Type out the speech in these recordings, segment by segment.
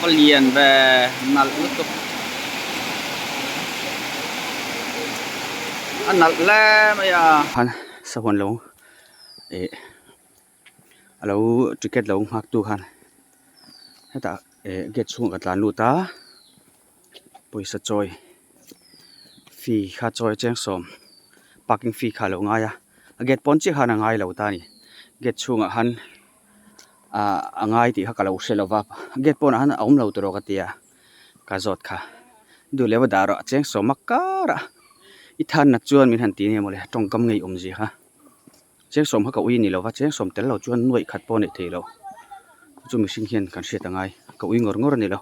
Va lian ve nalh lutuk. A nalh hle mai a. Khan sahuan lo ih a lo ticket lo nghak tu khan hetah eh gate chhungah ka tlan lut a pawisa chawi fee kha chawi a chengsawm parking fee kha a lo ngai a a gate pawn chiah khan a ngai lo ta a ni gate chhungah khan ah a ngai tih kha ka lo hre lo va gate pawnah khan a awm lo tawh ka ti a ka zawt kha duh leh va dah rawh a chengsawm a karah i than nat chuan min han ti nia mawle tawngkam ngei awmzia kha. Chengsawm kha ka ui a ni lo va, chengsawm tel lo chuan nuaih khat pawh a neih thei lo. Chu mihring hian kan hriat a ngai, ka ui ngawr ngawr a ni lo.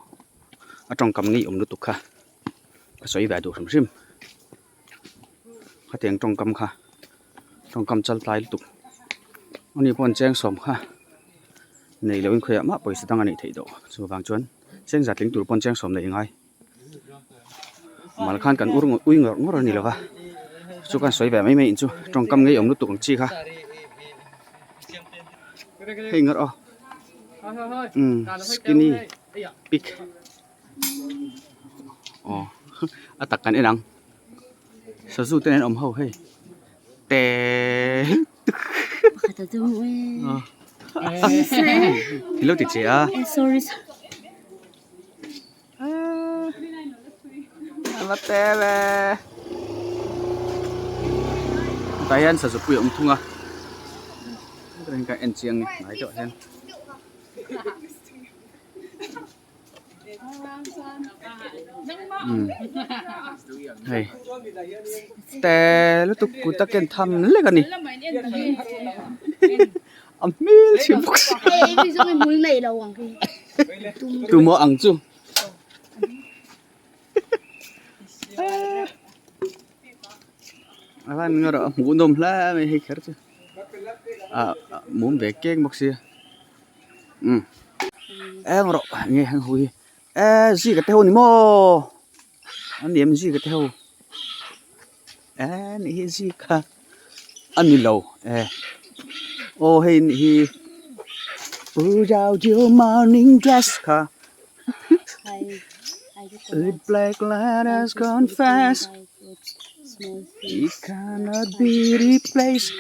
A tawngkam ngei awm lutuk kha ka sawi ve duh hrim hrim. Khatiang tawngkam kha tawngkam chal tlai lutuk. Ani pawh an chengsawm kha nei loin khawiah mah pawisa dang a neih theih tawh. Chuvang chuan chengza tling tur pawn chengsawm neih a ngai. Mal khan kan ur ui ngawr ngawr a ni lo va chu khan sawi ve mai mai in chu tawngkam ngei awm lutuk ang chi kha hei ngawr aw umm skinny pic aw a tak kan en ang sazu te an awm ho hei te i lo ti che a. A te ve tah hian sazu pui a awm thung a ka en chiang ngai deuh hian umm hei te lutuk kut a ken tham lek a ni a hmel chhe bawk si tumaw ang chu a van ngawr a hmuhnawm hle mai hei kher chu ah mum ve kek bawk sia umm eng rawh enge heng ho hi eee zika te ho ni maw a ni em zika te ho eee nih hi zika a ni lo e aw hei nih hi put out your morning dress kha with black let us confess we cannot be replaced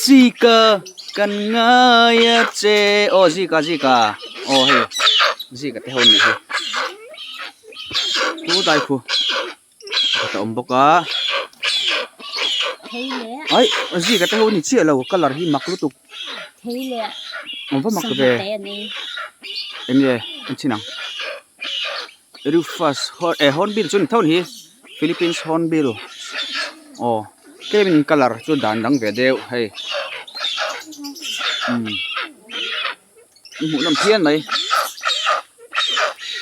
zika kan ngai a che aw zika zika aw hei zika te ho nih hi chu tlai khu. Pakhat a awm bawk a aih zika te ho a ni chiah lo colour hi mak lutuk awm va mak ve eng nge en chhin ang rufous eh hornbill chu a ni tho a ni hi philippines hornbill aw tlem in colour chu dan dang ve deuh hei umm hmuh nawm phian mai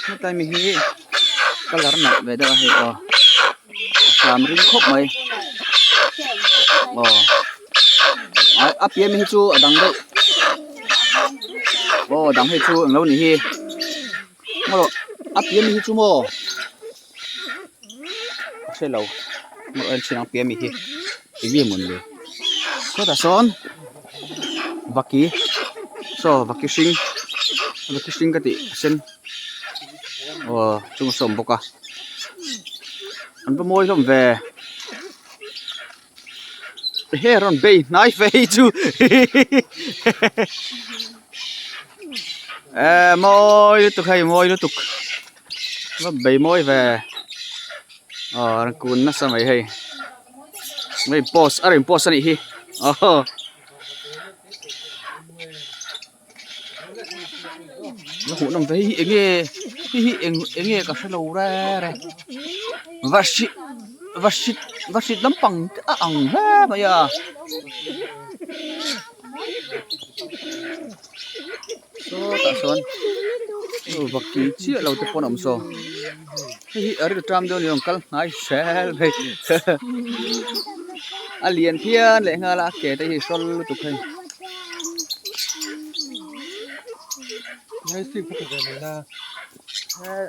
hetlai mi hi colour nalh ve deuh a hei aw a hram ring khawp mai aw a piah ami hi chu a dang deuh aw a dang hei chu englo ni hi maw a piah ami hi chu maw ka hre lo maw en chhin ang piah ami hi eng nge mawn le sawtah sawn vaki saw vaki hring vaki hring ka tih a sen aw chung a sawm bawk a an va mawi hlawm ve he rawn bei hnai fe hi chu eh mawi lutuk hei mawi lutuk. Va bei mawi ve aw a rawn kun nasa mai hei hei post a rawn post a nih hi aw va hmuh nawm ve hei hi eng nge hei hi eng eng nge ka hrelo rere va hri va hrit va hrit lampang te a ang hle mai a. Sawtah sawn vaki chiah lo te pawn a awm saw hei hi a rilru ṭam dawn ni awm kal hnai zel mai a lian phian leh nghal a a ke te hi hrawl lutuk hei.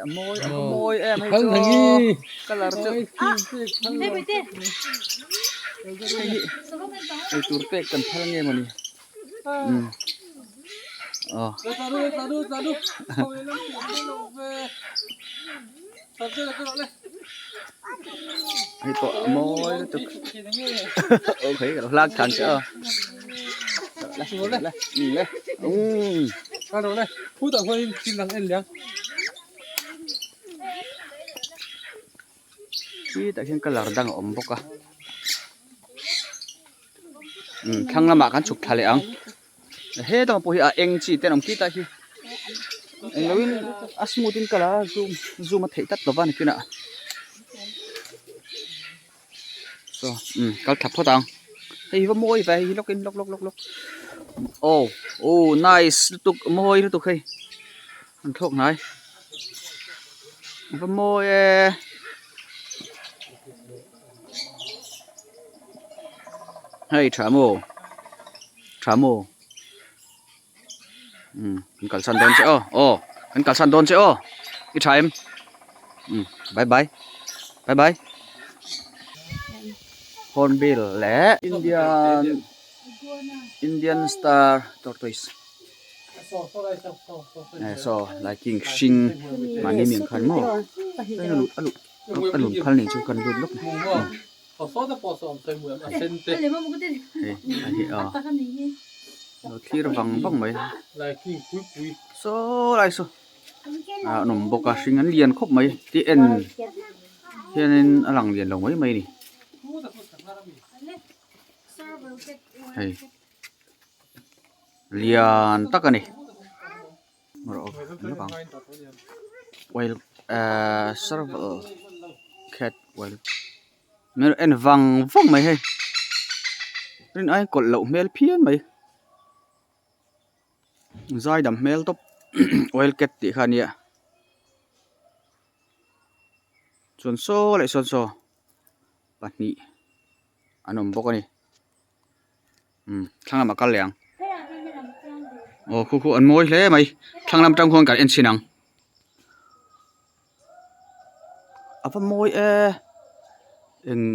A mawi a mawi em hei chu colour chu hei hi eitur pek kan phal nge mawni. Hei pawh a mawi lutuk aw khawi ka lo hlak than che aw Khitah khian colour dang a awm bawk a thlang lamah kan chhuk thla leh ang hetah pawh hi a eng chi te an awm khitah khi englo in a smooth in colour a zoom zoom a theih tlat lova ni kinah saw kal thla phawt ang hei hi va mawi ve hei hi lawk in lawk lawk lawk lawk aw aw nice lutuk mawi lutuk hei an thlawk hnai va mawi e. Hei tha maw tha maw umm kan kalsan dawn che aw aw kan kalsan dawn che aw i tha em umm bye bye bye bye hornbill leh indian indian star tortoise saw laiking hring mahni miang khan maw a luh a lun phal nei chu kan lut lawk hei a hi a lo thlir vang vang mai saw lai saw ah an awm bawk a hring an lian khawp mai tih en hianin a lang lian lo mai mai a ni hei lian tak a ni. Wild ehh serval cat wild hmel en vang vang mai hei rin aiin kawlh loh hmel phian mai zai dam hmel tawp wild cat tih kha a nia chuan saw leh sawn saw pahnih an awm bawk a ni. Umm thlang lamah kal leh ang aw khu khu an mawi hle mai thlang lam tang khuan kan en chhin ang a va mawi e eng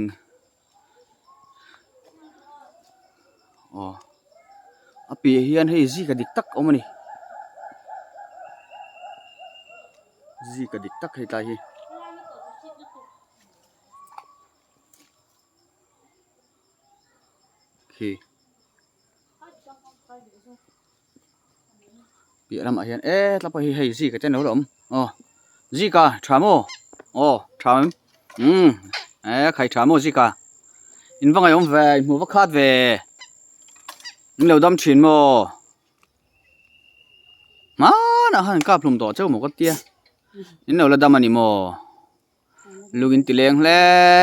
aw a piah hian hei zika dik tak a awm a ni zika dik tak hei tlai hi. Khi piah lamah hian e tlapa pawh hi hei zika te an lo la awm aw zika tha maw aw tha em umm e khai tha maw zika in va ngaihawm ve in hmuh va khat ve in lo dam thin maw hmanah khan in kap hlum tawh cheu maw ka tia in lo la dam a ni maw. Lung in ti leng hle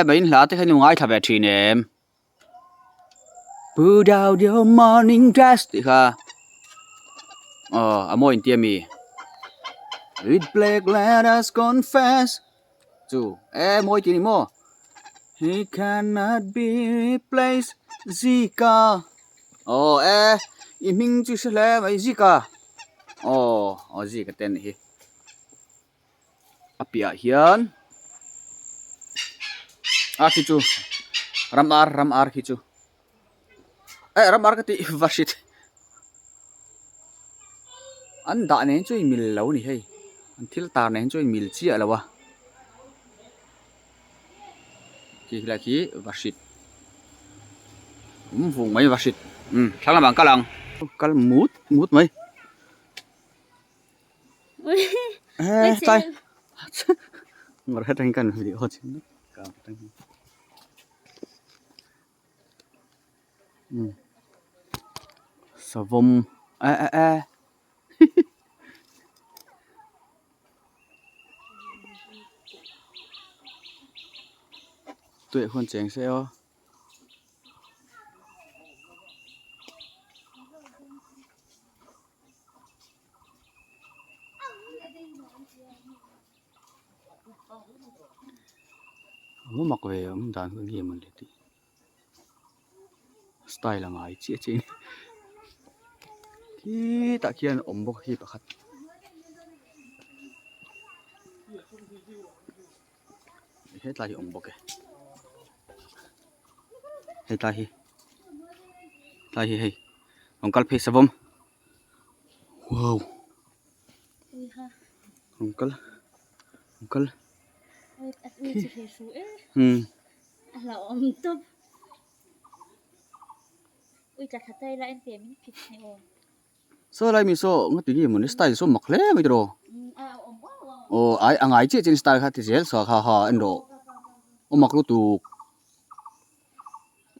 mai in hla te kha in lo ngaithla ve thin em put out your morning dress tih kha aw a mawi in tia mi with black let us confess chu e mawi tih a ni maw he cannot be replaced zika aw e i hming chu i hre hle mai zika aw aw zika te a nih hi. A piahah hian a khi chu ram ar ram ar khi chu eh ram ar ka tih va hrit an dah nen chu in mil lo a ni hei an thil tar nen chu in mil chiah lo a khi lai khi va hrit awm vung mai va hrit umm thlang lamah an kal ang kal mut mut mai. Tlai ngawr het ang kan video ho chin ka tang um savawm e e e tuih hun cheng se aw. A mak ve awm dan hi nge mawn le tih style a ngai chiah chiah in khitah khian a awm bawk hi pakhat hetlai hi a awm bawk e hetlai hi tlai hi hei rawn kal phei savawm. Wow rawn kal. An kal Saw lai mi saw nga ti nge mawni style saw mak hle mai tiraw aw ai a ngai chiah chiah style kha ti zel saw kha ha en rawh aw mak lutuk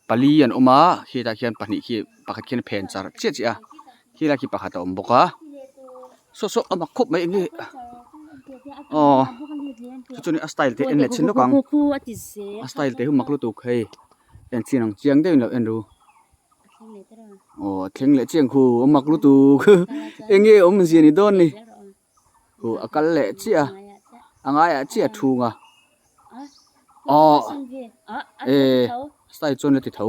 pali an awm a khitah khian pahnih khi pakhat khian a phen char chiah chiah a khilai khi pakhat a awm bawk a saw saw a mak khawp mai eng nge aw chu chuan a style te en leh chin lawk ang a style te hi mak lutuk hei en chin ang chiang deuhin lo en ru. Aw a thleng leh chiang khu a mak lutuk eng nge awm zia ni dawn ni khu a kal leh chiah a a ngaiah chiah a thung a aw e style chuan a ti tho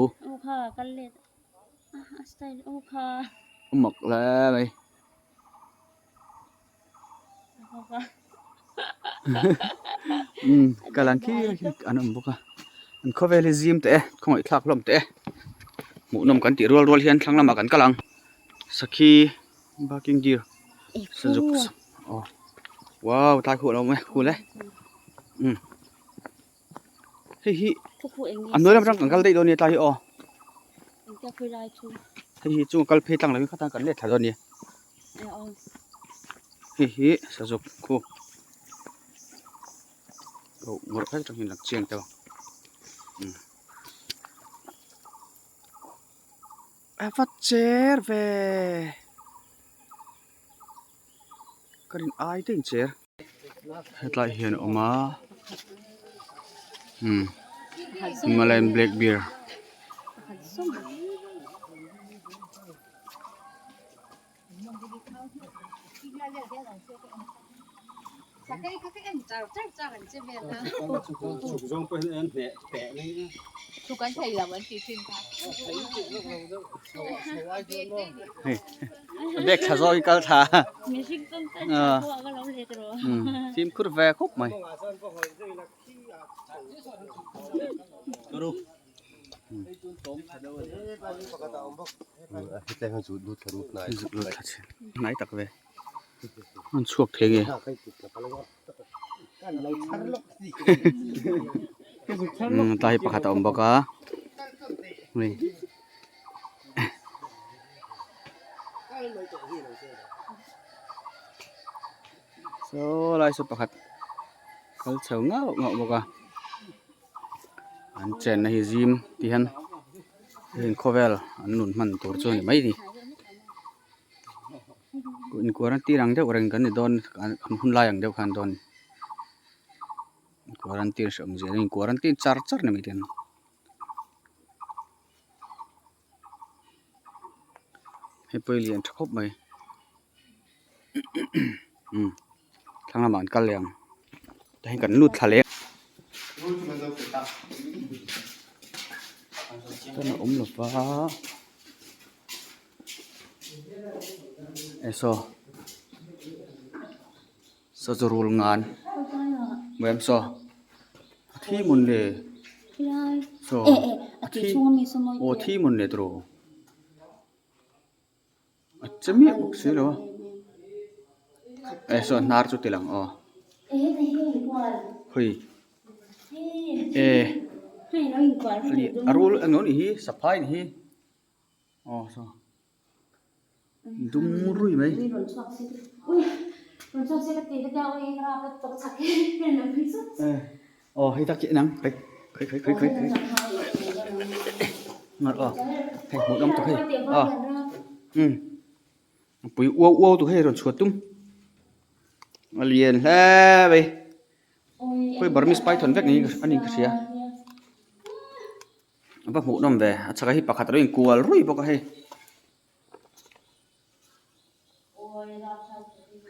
a mak hle mai. Umm kal ang khi an awm bawk a an khawvel hi zim teh e khawngaih thlak hlawm teh e hmuhnawm kan tih rual rual hian thlang lamah kan kal ang sakhi barking deer sazuk aw wow tlai khuh a lo awm e khul e umm hei hi a hnuai lam atang kan kal daih dawn nia tlai hi aw hei hi chung a kal phei tlang lo hi khatah kan let thla dawn nia. Hei hi sazuk khu oh ngawrh kher atang hian lang chiang tawh a va cher ve ka rin ai te in cher hetlai hian a awm a umm Himalayan black bear. Bag thla zawk hi kal thla fimkhur ve khawp mai. Hnai tak ve an chhuak thei nge tlai hi pakhat a awm bawk a hei saw lai saw pakhat kal chho ngauh ngauh bawk a. An chenna hi zim ti hian heng khawvel an nun hman tur chu a ni mai a ni in quarantine ang deuh reng kan ni dawn kan hun lai ang deuh khan dawn quarantine hre awm zia in quarantine char char ni mai te hei pawh hi lian tha khawp mai umm thlang lamah an kal leh ang tah hian kan lut thla leh chuan a awm lo va e saw saw chu rul ngan em saw a thi mawn le saw a thi aw a thi mawn le tiraw. A che miah bawk si lo a eh saw hnar chu ti lang aw khawi eh a rul eng anih hi saphai anih hi aw saw dum rui mai. Aw hei tak chiah nang hei khawi khawi khawi khawi ngar aw hei hmuh nawm tawh hei aw umm a pui uau uau tawh hei rawn chhuat tum a lian hle mai khawi burmese python vek niin a ni ka hria a va hmuh nawm ve a chhakah hi pakhat a lo inkual ruih bawk a hei.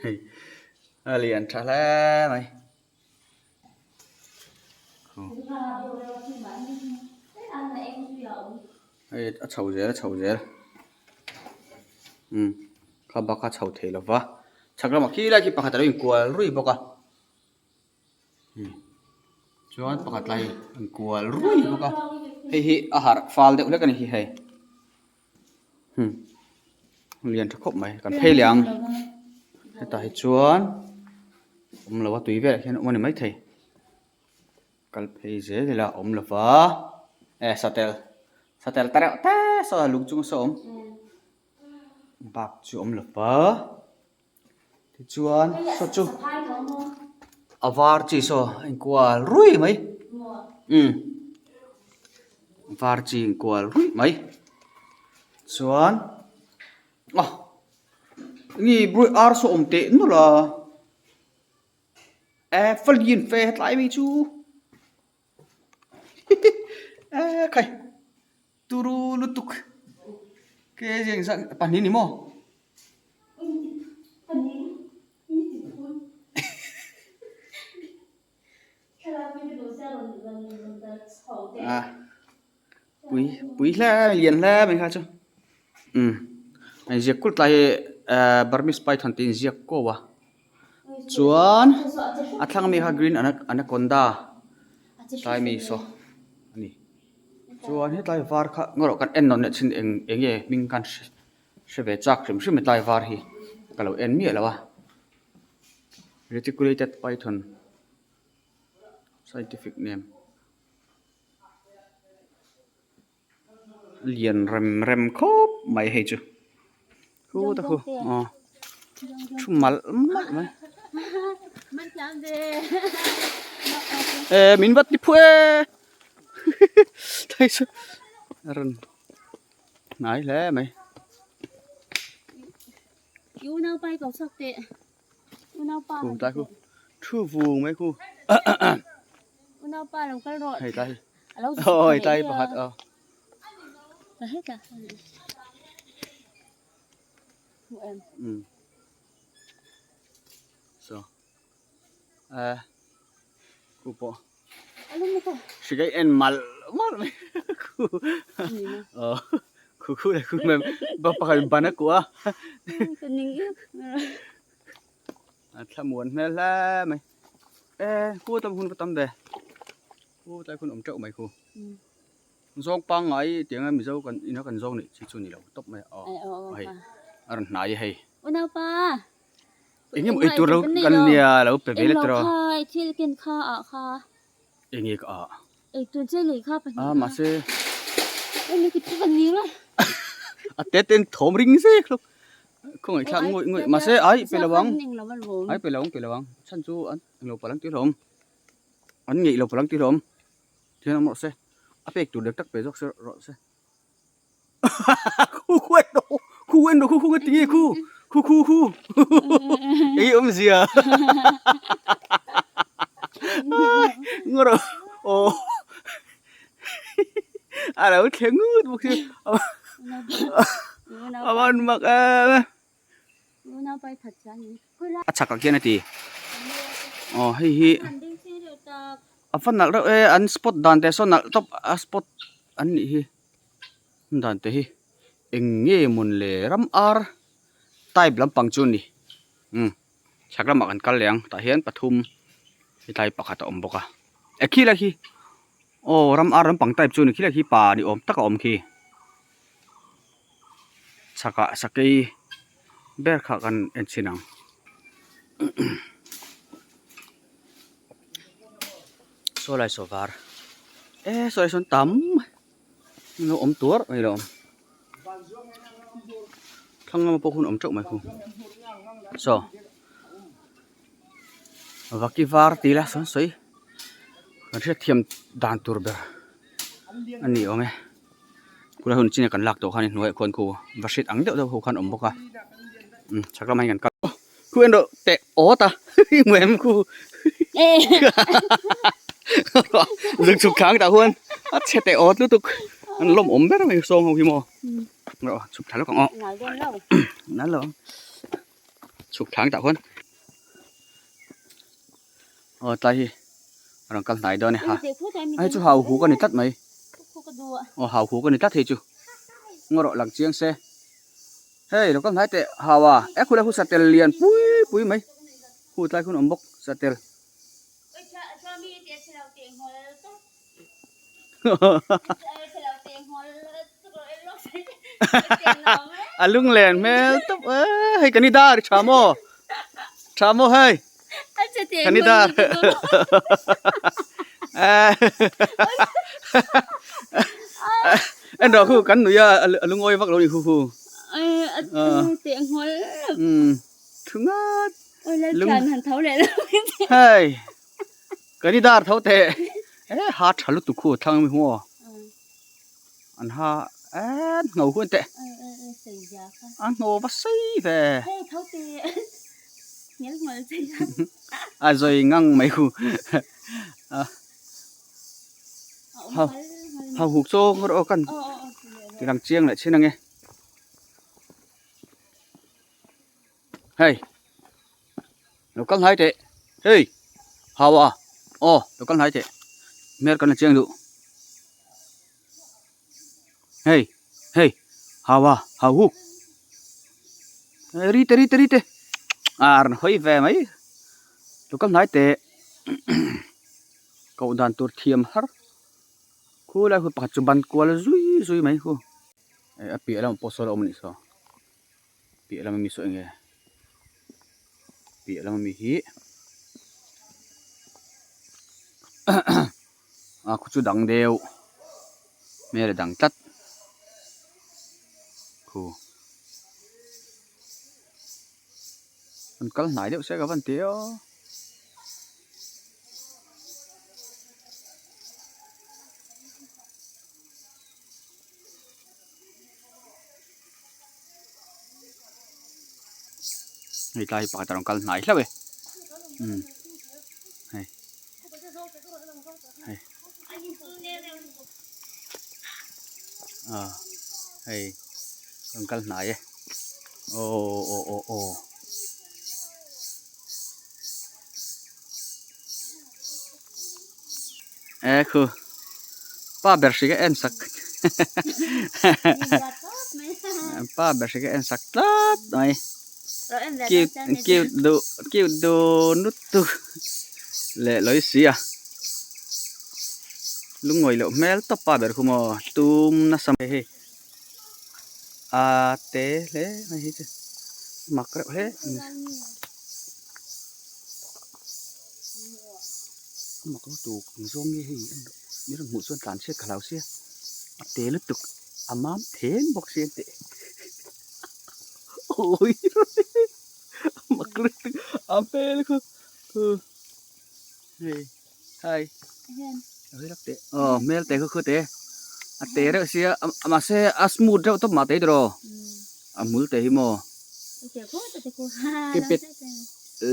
Hei a lian tha hle mai. Hei a chho zel a chho zel umm kha bak a chho thei lo va chhak lamah khi lai khi pakhat a lo inkual ruih bawk a chuan pakhat lai inkual ruih bawk a hei hi a harh fal deuh hlek a ni hi hei. Hmm lian tha khawp mai kan phei leh ang hetah hi chuan. Awm lo a tui velah hian awm a ni maithei. Kal phei zel ila awm lo va e satel satel ta reuh te saw a lung chung saw a awm bak chu awm lo va tichuan saw chu a var chi saw a inkual ruih mai umm var chi inkual ruih mai chuan aw nge ar saw awm teh nawlh a. E falian fe tlai mai chu e khai turu lutuk ke zeng zan pahnih ni maw. A pui pui hle lian hle mai kha chu umm a inziak kulh tlai hi ehh burmese python tih a inziak kuau a chuan a thlang ami kha green anaconda tlai mi saw a ni chuan hetlai var kha ngaw erawh kan en nawn leh thin eng eng nge hming khan hre ve chak hrim hrim hetlai var hi ka lo en miah lo a reticulated python scientific name. Lian rem rem khawp mai hei chu khu ta khu aw thu malh malh mai e min vat ti phu e thei chu a rawn hnai hle mai. Khu tlai khu thu vung mai khu hei tlai aw hei tlai pakhat aw umm saw eh khu pawh hri en malh malh mai khu aw khu khu leh khu mai pakhat in ban a kuah a. A thlamuan hmel hle mai e khu tam hun va tam ve khu tlai hun awm teuh mai khu zawng pangngai tianga mizo kan ina kan zawng nih chi chu ni lo tawp mai a aw hei a rawn hnai a hei unaupa eng emaw ei tur lo kan nia lo pe ve let rawh thil ken kha ah kha eng nge ka ah ei tur che lei kha pahnih a mahse eng nge ka ning a a te ten thawm ring zek hlawk khawngaih thlak ngawih ngawih mahse ai pe lo ang ai pe lo ang pe lo ang chhan chu an englo palh ang tih hlawm an ngeih lo palh ang tih hlawm thian awm rawh se a pek tur dek tak pe zawk se rawh se khu khu en rawh khu en rawh khu khu tinge khu khu khu khu ei awmzia ngaw rawh aw a lo thleng ngut bawk si a van mak em e a chhakah khian a ti aw hei hi a va nalh reuh e an spot dan te saw nalh tawp a spot an nih hi dan te hi eng nge mawn le ram ar type lampang chu a ni umm chhak lamah kan kal leh ang tah hian pathum hetlai pakhat a awm bawk a e khilai khi aw ram ar lampang type chu a ni khilai khi pa ni awm tak a awm khi chhakah sakei ber kha kan en chhin ang. Saw lai saw var e saw lai sawn tam lo awm tuar mai lo awm thlang lama pawh hun awm teuh mai khu saw vaki var tih ila sawn sawi kan hriatthiam dan tur ber a ni awm e khulai hun chin a kan lak tawh khan hnuaiah khuan khu va hrit ang deuh deuh ho khan awm bawk a umm chhak lamah hian kan kal khu en rawh teh awt a hmu em khu zuk chhuk thlang tah huan a chhe teh awt lutuk an lawm awm ber mai sawng ho hi maw rawh chhuk thla lawk ang aw nal lo ang chhuk thlang tah huan aw tlai hi a rawn kal hnai dawn e ha hei chu hau huk a ni tlat mai aw hau huk a ni tlat hei chu ngaw rawh lang chiang se hei lo kal hnai teh hau a e khulai khu satel lian pui pui mai khu tlai khun awm bawk satel a lung len hmel tawp e hei kan i dar tha maw tha maw hei. Kanidar. En rawh khu kan nui a a lungawi vak lo ni khu khu. Thu ngat. Lung han tho leh lo. Hei. Kanidar tho teh. E ha tha lutuk khu thlang mi hu. An ha en ngho huan teh. A ngho va sei ve. A zawi ngang mai khu. Hau hau huk chawng rawh aw kan ti lang chiang leh chin ange. Hei lo kal hnai teh hei hau a aw lo kal hnai teh hmel kan la chiang duh hei hei hau a hau huk ri te ri te ri te a rawn hawi ve mai lo kal hnai teh koh dan tur thiam har khulai hun pakhat chu ban kual zui zui mai khu a piah lamah pawh sawn a awm a nih saw. Piah lama mi saw enge piah lama mi hi a khu chu dang deuh hmel a dang tlat khu an kal hnai deuh se ka van ti aw. Hei tlai pakhat a rawn kal hnai hlauh e umm hei hei ah hei rawn kal hnai e aw aw aw aw. E khu pa ber hri ka en sak pa ber hri ka en sak tlat mai cute cute duh cute dun lutuk leh lawi si a lungawi loh hmel tawp pa ber khu maw tum nasa mai hei a te hle mai hi chu mak reuh hle a ni. Mak lutuk ang zawng nge hei en rawh mi rawn hmuh chuan tlan chhiat ka hlau sia a te lutuk a mam then bawk sia teh awi mak lutuk a hmel kha hei hai awi lak teh aw hmel te kha khu te a te reuh sia mahse a smooth reuh tawp mah te tiraw a hmul te hi maw keep it.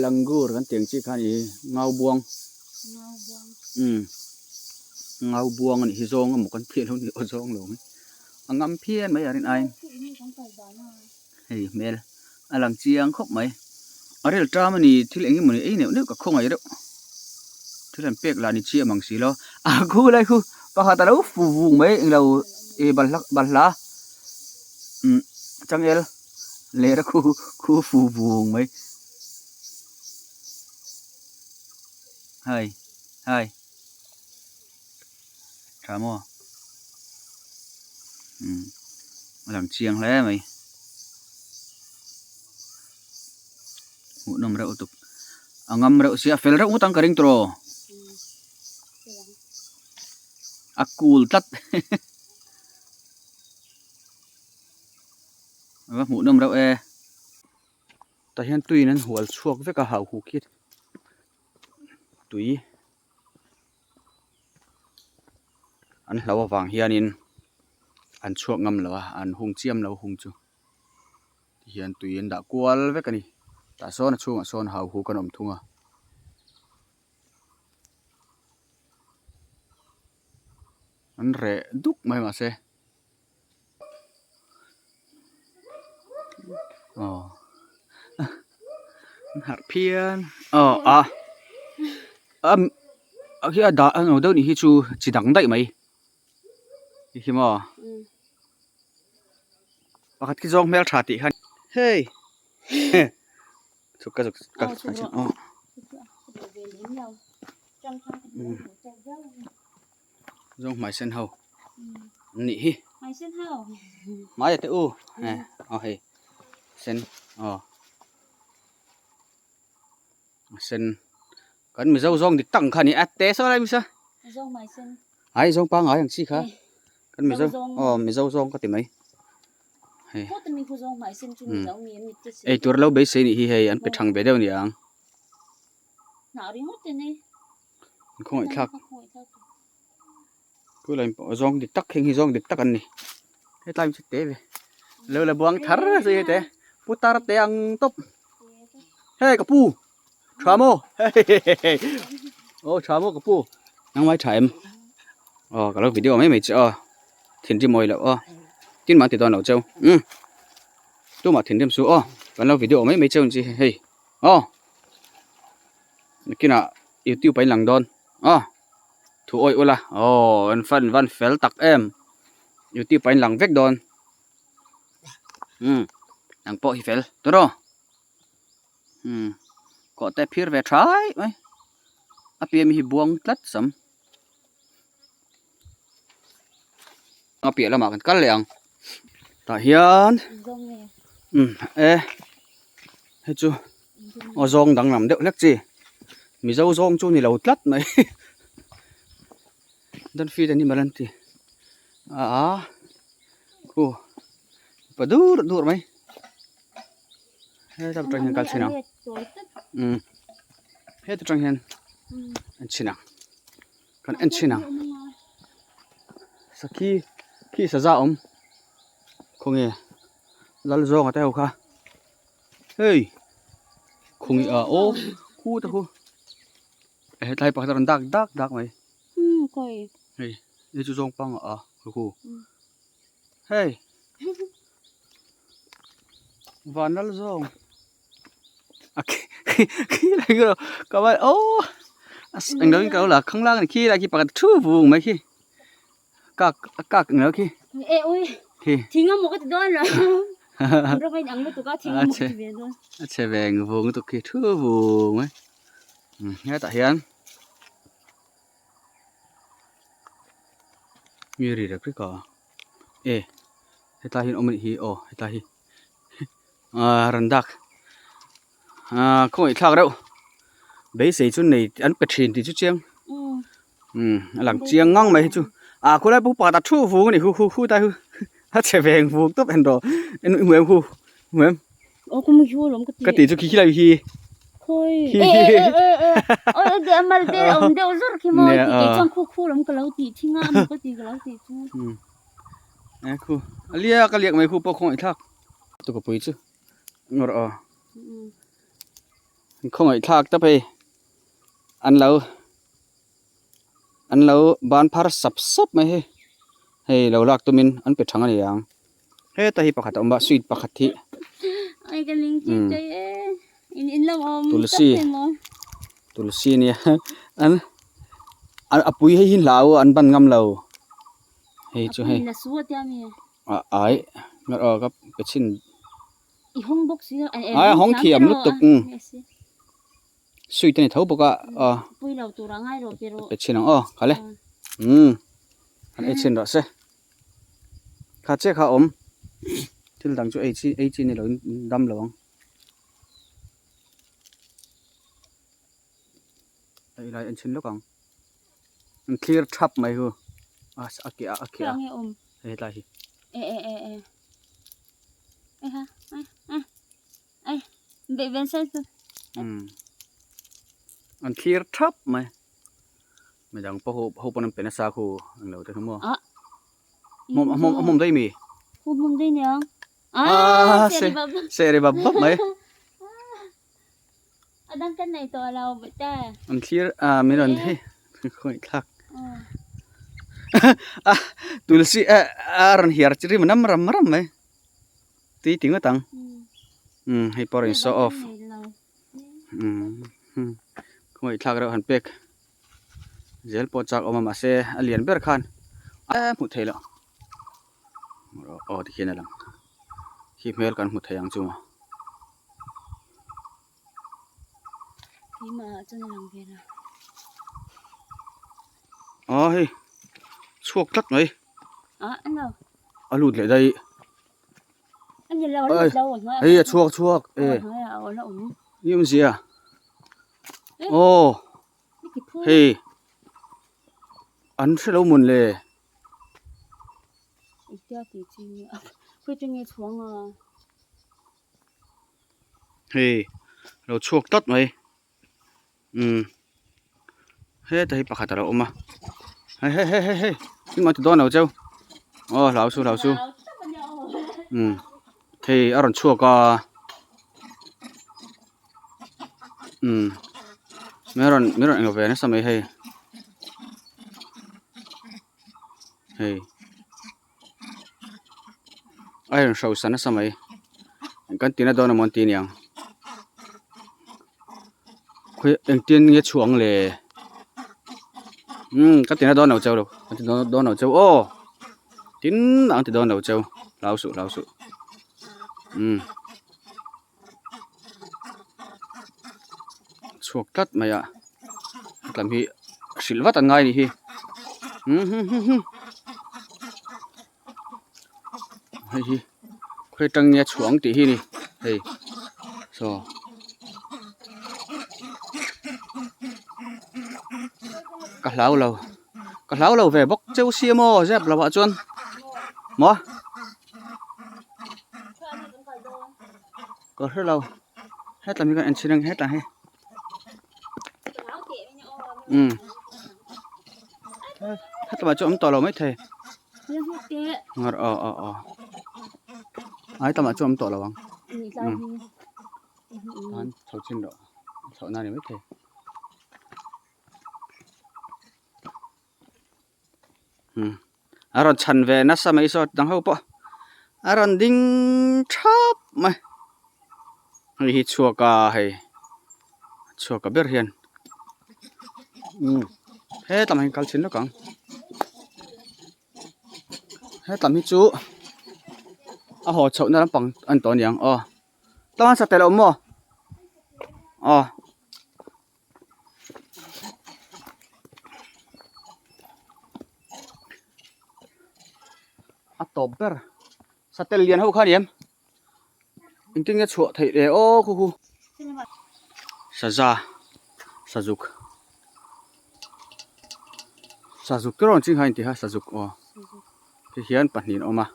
Langur kan tih ang chi kha a ni hi ngau buang umm ngau buang a nih hi zawng emaw kan tih lo ni aw zawng lo hi a ngam phian mai a rin aiin hei hmel a lang chiang khawp mai a rel ṭam a ni thil eng emaw ni ei neuh neuh ka khawngaih reuh thil an pek lah ni chiah mang si lo a khu lai khu pakhat a lo fu vung mai englo ih balhla balhla umm changel. Ler a khu khu fu vung mai. Hai hai tha maw umm a lang chiang hle mai hmuhnawm reuh lutuk a ngam reuh sia a fel reuh ngawt ang ka ring tawh a cool tlat. A va hmuh nawm reuh e. Tah hian tuiin an hual chhuak vek a hau huk hi tui an hlo avang hianin an chhuak ngam lo a an hung chiam lo hung chu tihian tui an dah kual vek a ni tah sawn a chhungah sawn hau huk an awm thung a. An reh duk mai mahse. Aw an harh phian aw a am a khi a dah a no deuh nih hi chu chi dang daih mai ti hi maw pakhat khi zawng hmel tha tih khan hei chhuk ka zuk ka aw Zawng hmai sen ho an nih hi. Hmai sen ho. Hmai a te u. He aw hei sen aw. A sen. Kan Mizo zawng dik tak ang kha a ni a te saw lai misa. Zawng mai sen. Ai zawng pangai ang chi kha. Kan Mizo aw Mizo zawng ka ti mai. Hei. Ei tur lo beisei nih hi hei an pe thang ve deuh ni ang. Khawngaih thlak. Kulai pawh zawng dik tak heng hi zawng dik tak an ni. Hetlai chu te ve. Lo la buang thar zui hei te. Putar te ang tawp. Hei ka pu. Tha maw? Aw tha maw ka pu. Nangmai tha em? Aw ka lo video mai mai che aw. Thinrim mawi loh aw. Tin mah an ti dawn lo cheu. Umm. Tumah thinrim suh aw. Kan lo video mai mai cheu ang chi hei. Aw. Nakinah youtube ah in lang dawn aw. Thu awih ula. Aw an fan van fel tak em. Youtube ah in lang vek dawn. Umm. Nang pawh hi fel. Tawrh aw. Umm kawh te phir ve thai mai a piah mi hi buang tlat sam a piah lamah kan kal leh ang tah hian umm e hei chu aw zawng danglam deuh hlek chi mizo zawng chu ni lo tlat mai don't feed animal an ti a khu pa dur dur mai. Heta tang hian kal chhin ang umm heta tang hian en chhin ang kan en chhin ang sakhi khi saza awm khawnge lal zawnga te ho kha hei khawnge ah aw khu te khu hetlai pakhat a rawn dak dak dak mai hei hei chu zawng panga a khu Hei vanlal zawng a khi khi lai khi ka vai aw englo in ka lo la khang lang a ni khi lai khi pakhat thu vung mai khi kak a kak englo khi e ui khi thing a maw ka ti dawn lo rawng a inang lutuk a thing a maw ka ti ve dawn a chhe ve ang vung lutuk khi thu vung mai hetah hian Mi ri rek rek a e hetlai hian awm a nih hi aw hetlai hi ah rawn dak ah khawngaih thlak reuh beisei chu nei an pe thin tih chu chiang umm a lang chiang ngang mai hi chu ah khulai pawh pakhat a thu vung a ni hu hu hu tai hu a che veng vung tawp en rawh en i hmu em hu hmu em. Aw ka mu hiu alawm ka ti. Ka ti chu khi khi lai hi. Khawi. E e e e e. Oi oi de amal te awm deuh zawr khi maw ti kei chuan khu khu lam ka lo ti thing a amaw ka ti ka lo ti chu. E khu. A liak a liak mai khu pawh khawngaih thlak. Tu ka pui chu. Ngawr aw. Khawngaih thlak tawp hei. An lo an lo ban phar sap sap mai hei hei lo lak tumin an pe thang a ni ang heta hi pakhat a awm a sweet pakhat hi tulsi tulsi a nia an a pui hei hi hlau an ban ngam lo hei chu hei ah ai aw ka pe chhin ai a hawng thiam lutuk. Sweet a ni tho bawk a aw pui lo tur a ngai rawh ti rawh pe chhin ang aw khale umm han ei chhin rawh se kha chiah kha a awm thil dang chu ei chi ei chi ni lo in dam lo ang hei lai en chhin lawk ang an thlir thap mai hu a a ke a a ke a hei hetlai hi e e e e e ha e e Ai, beih ven sai chu. Umm. An thlir thap mai. Midang pawh ho ho pawn an pe nasa khu ang lo te kha maw. Ah. Hmawm hmawm hmawm daih mi. Hu hmawm daih niang. Ah, se ri bap. Se ri bap bap mai. A dang kan nei tawh lo bawih te. An thlir a min rawn hi khawi thlak. A tulsi a rawn hiar chi rim nam ram ram mai. Tui ti ngawt ang. Umm hei pawh a rawn show off. Umm khawngaih thlak reuh han pek zel pawh chak awm a mahse a lian ber khan a hmuh theih loh. Aw tikhian a lang. Khi hmel kan hmu thei ang chu maw. Keimah ah chuan a lang ve lo. Aw hei chhuak tlat mai. Ah a lo. A lut leh daih. A ni lo a lut lo a hnuai ah. Hei a chhuak chhuak e. A hnuai ah a awm. Ni awmzia. Aw. Hei an hre lo mawn le. Hei lo chhuak tlat mai umm heta hi pakhat a lo awm a hei hei hei hei hei engmah ti dawn lo cheu aw hlau su hlau su umm hei a rawn chhuak a. Umm min rawn min rawn englo ve nasa mai hei hei a rawn hrosa nasa mai kan tina dawn amaw an ti aniang khawi engtin nge chhuah ang le umm ka tina dawn lo cheu lo ka ti dawn lo cheu aw tin ang ti dawn lo cheu hlau suh hlau suh umm. Chhuak tlat mai a hetlam hi hrilh vat an ngai anih hi hei hi khawi atang nge a chhuah ang tih hi a ni hei saw ka hlau lo ka hlau lo ve bawk cheu sia maw zep lo ah chuan maw. Ka hre lo hetlam hi kan en chhin ang hetah hi umm hetlamah chuan awm tawh lo maithei aw aw aw a hetlamah chuan awm tawh lo ang umm tan chho chin rawh chhoh na a ni maithei. A rawn chhan ve nasa mai saw dang ho pawh a rawn ding thap mai hei hi chhuak a hei chhuak a ber hian umm hetlam hi kal chhin lawk ang hetlam hi chu a haw chhoh na lampang a ni tawh aniang aw tlangval satel a awm maw aw. A tawp ber satel lian ho kha a ni em engtin nge chhuah theih le aw khu khu saza sazuk sazuk te rawn ching kha a inti kha sazuk aw ti hian pahnih an awm a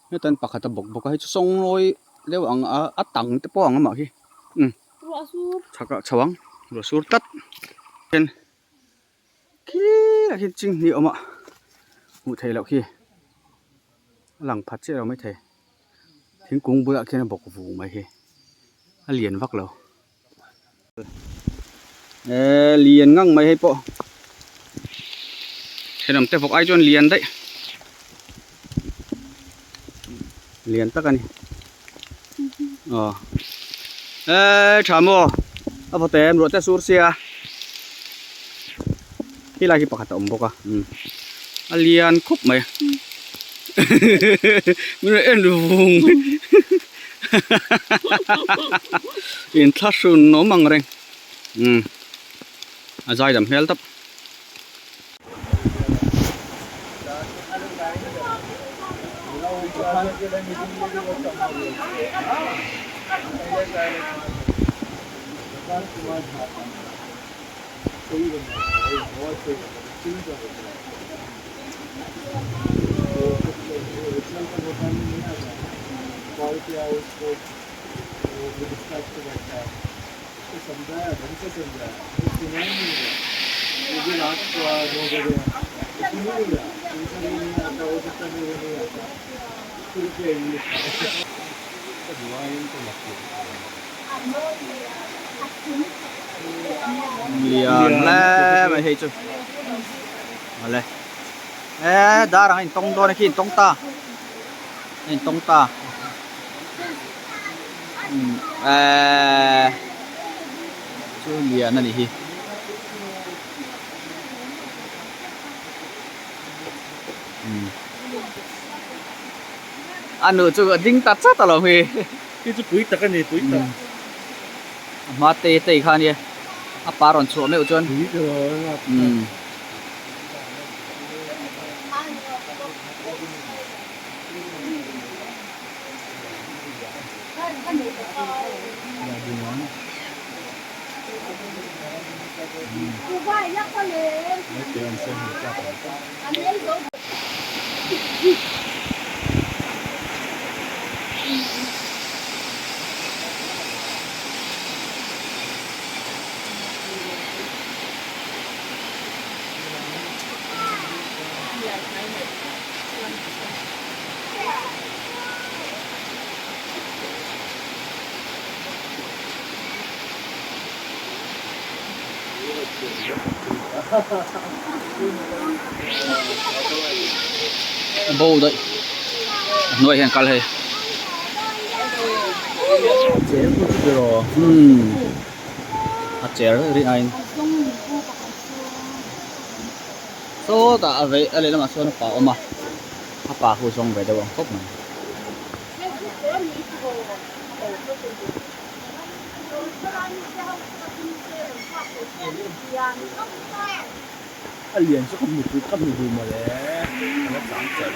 hetan pakhat a bawk bawk a hei chu sawngnawi deuh ang a a tang te pawh ang amah khi umm. Ruah sur. Chhak ah chho ang ruah sur tlat hian khilaiah khian chinghnih a awm a hmuh theih loh khi a lang phat chiah lo maithei thingkung bulah khian a bawk vung mai hi a lian vak lo eh lian ngang mai hei pawh thenawm te vawk ai chuan lian daih lian tak a ni. Aw eh tha maw a vaw te em ruah te a sur sia helai hi pakhat a awm bawk a umm a lian khawp mai min rawn en vung inthlahrun awm ang reng umm a zai dam hmel tawp. Lian hle mai hei chu awle e dar ang a intawng dawn a khi intawng ta a intawng ta. Eeeh chu lian a nih hi a nu chu a ding ta chat alawm hi hi chu pui tak a ni pui tak a hma te te kha ania a pa rawn chhuah meuh chuan umm. Bo daih a hnuaiah hian kal hei umm a cher rin aiin sawtah a vei a lehlamah sawn a pa a awm a a pa khu zawng ve deuh ang khawp mai. A lian chu ka hmu tut ka hmu duh mawle a la chang char